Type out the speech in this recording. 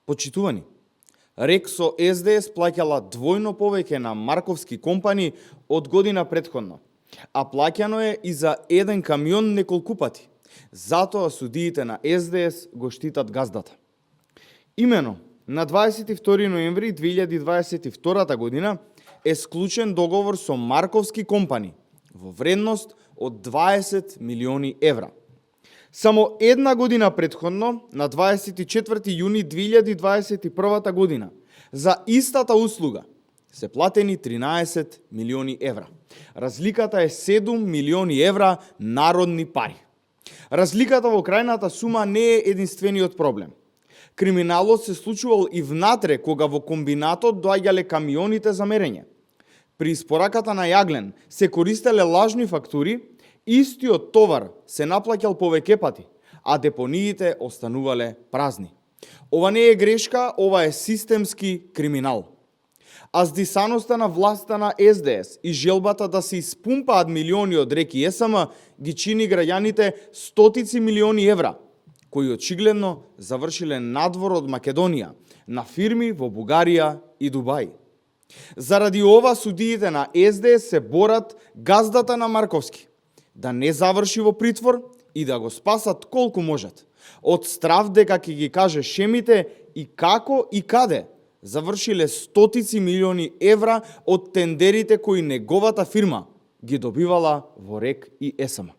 Почитувани, РЕК со СДС плаќала двојно повеќе на марковски компании од година претходно, а плаќано е и за еден камион неколку пати. Затоа судиите на СДС го штитат газдата. Имено, на 22 ноември 2022 година е склучен договор со марковски компании во вредност од 20 милиони евра. Само една година претходно, на 24 јуни 2021 година, за истата услуга се платени 13 милиони евра. Разликата е 7 милиони евра народни пари. Разликата во крајната сума не е единствениот проблем. Криминалот се случувал и внатре кога во комбинатот доаѓале камионите за мерење. При испораката на јаглен се користеле лажни фактури, истиот товар се наплаќал повеќе пати, а депониите останувале празни. Ова не е грешка, ова е системски криминал. А здисаноста на власта на СДС и желбата да се испумпаат милиони од РЕК и СМ ги чини граѓаните стотици милиони евра, кои очигледно завршиле надвор од Македонија, на фирми во Бугарија и Дубај. Заради ова судиите на СДС се борат газдата на Марковски да не заврши во притвор и да го спасат колку можат, од страв дека ќе ги каже шемите и како и каде завршиле стотици милиони евра од тендерите кои неговата фирма ги добивала во РЕК и СМ.